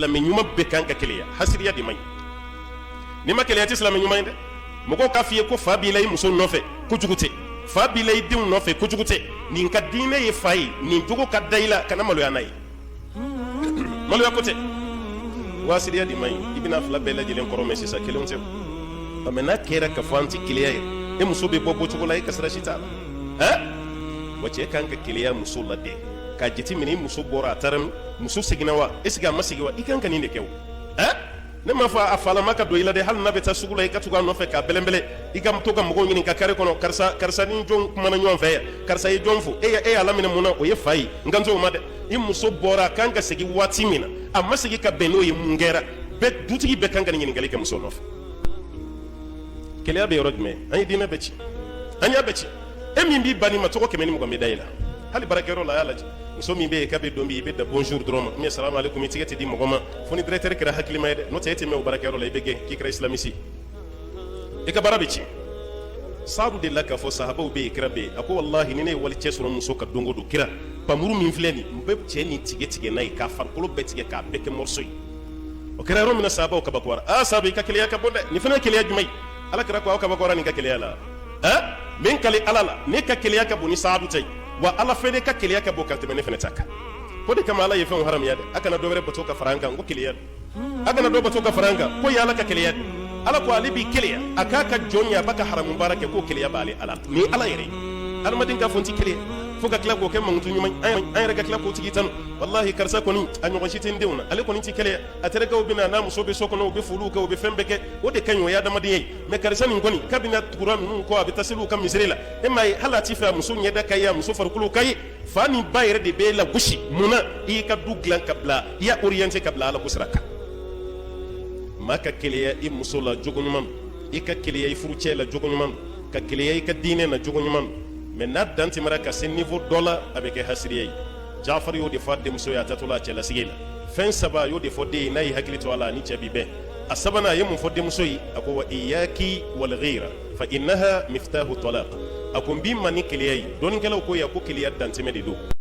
Silamɛ ɲuman bɛɛ kan ka keleya, hasiriya de man ɲi. N'i ma keleya, i tɛ silamɛ ɲuman ye dɛ. Mɔgɔw k'a f'i ye ko fa b'i la i muso nɔfɛ, kojugu tɛ. Fa b'i la i denw nɔfɛ, kojugu tɛ. Nin ka diinɛ ye fa ye, nin jogo ka da i la, kana maloya n'a ye. Maloya ko tɛ, hasiriya de man ɲi. I bɛna fila bɛɛ lajɛlen kɔrɔ mɛn sisan, kelenw tɛ. Mɛ n'a kɛra ka fɔ an tɛ keleya ye, e muso bɛ bɔ bɔcogo la, e ka sira si t'a la. Wa cɛ kan ka keleya muso la dɛ, k'a jateminɛ, i muso bɔra, a taara min, muso seginna wa, est-ce que a ma segin wa? I kan ka nin de kɛ o. Ne m'a fɔ a falama ka don i la dɛ. Hali n'a bɛ taa sugu la, i ka tugu a nɔfɛ k'a bɛlɛnbɛlɛn, i ka to ka mɔgɔw ɲininka carré kɔnɔ: karisa, karisa ni jɔn kumana ɲɔgɔn fɛ yan? Karisa ye jɔn fo? E y'a laminɛ mun na? O ye fa ye. N kan t'o ma dɛ. I muso bɔra, a kan ka segin waati min na, a ma segin ka bɛn n'o ye, mun kɛra? Bɛɛ, dutigi bɛɛ kan ka nin ɲininkali kɛ muso nɔfɛ. Keleya bɛ yɔrɔ jumɛn? An ye diinɛ bɛɛ ci, an y'a bɛɛ ci. E min b'i ban nin ma, tɔgɔ 120 bɛ da i la. Hali baarakɛyɔrɔ la, a y'a lajɛ, muso min bɛ yen k'a bɛ don bi, i bɛ da bonjour dɔrɔn ma, ou bien salamu aleykum, i tɛgɛ tɛ di mɔgɔ ma, fo ni directeur kɛra hakilima ye dɛ. N'o tɛ, e tɛ mɛn o baarakɛyɔrɔ la, i bɛ gɛn k'i kɛra islamiste, i ka baara bɛ tiɲɛ. Saadu delila k'a fɔ, sahabaw bɛ yen, kira bɛ yen, a ko: walahi, ni ne ye walicɛ sɔrɔ muso ka don o don, kira, pamuru min filɛ nin, n bɛ cɛ nin tigɛ tigɛ n'a ye, k'a farikolo bɛɛ tigɛ, k'a bɛɛ kɛ morceau ye. O kɛra yɔrɔ min na, sahabaw kabakoyara. Aa Saadu, i ka keleya ka bon dɛ! Nin fana ye keleya jumɛn ye? Ala kira ko: aw kabakoyara nin ka keleya la? N bɛ n kali Ala la, ne ka keleya ka bon ni Saadu ta ye, wa Ala fana ka keleya ka bon ka tɛmɛ ne fana ta kan. Ko de kama Ala ye fɛnw haramuya dɛ. A kana dɔ wɛrɛ bato ka fara an kan, ko keleya don. A kana dɔ bato ka fara an kan, ko ye Ala ka keleya de. Ala ko ale b'i keleya a k'a ka jɔn ye, a b'a ka haramu baara kɛ, k'o keleya b'ale Ala la. Ni Ala yɛrɛ ye adamaden k'a fɔ n ti keleya, fo ka tila k'o kɛ mankutu ɲuman ye, an yɛrɛ ka tila k'o tigi tanu: walahi, karisa kɔni, a ɲɔgɔn si tɛ n denw na, ale kɔni ti keleya. A terikɛw bɛ na, n'a muso bɛ so kɔnɔ, u bɛ foliw kɛ, u bɛ fɛn bɛɛ kɛ, o de ka ɲi, o ye adamadenya ye. Mɛ karisa nin kɔni, kabini a tugura ninnu kɔ, a bɛ taa seli u ka misiri la, e m'a ye, hali a ti fɛ a muso ɲɛda ka ye, a muso farikolo ka ye. Fa ni ba yɛrɛ de b'e lagosi. Mun na i y'i ka du dilan ka bila, i y'a orienté ka bila Ala ko sira kan? Maa ka keleya i muso la, jogo ɲuman don. I ka keleya i furucɛ la, jogo ɲuman don. Ka keleya i ka diinɛ na, jogo ɲuman don. Mɛ n'a dan tɛmɛra ka se niveau dɔ la, a bɛ kɛ hasiriya ye. Jafari y'o de fɔ a denmuso ye a taatɔ la a cɛlasigi la. Fɛn saba, a y'o de fɔ den ye, n'a y'i hakili to a la, a ni cɛ bi bɛn. A sabanan, a ye mun fɔ denmuso ye? A ko: wa iyaki wal ghira fa innaha miftahu talaq. A ko n b'i ma ni keleya ye. Dɔnnikɛlaw ko ya ko keleya dantɛmɛ de don.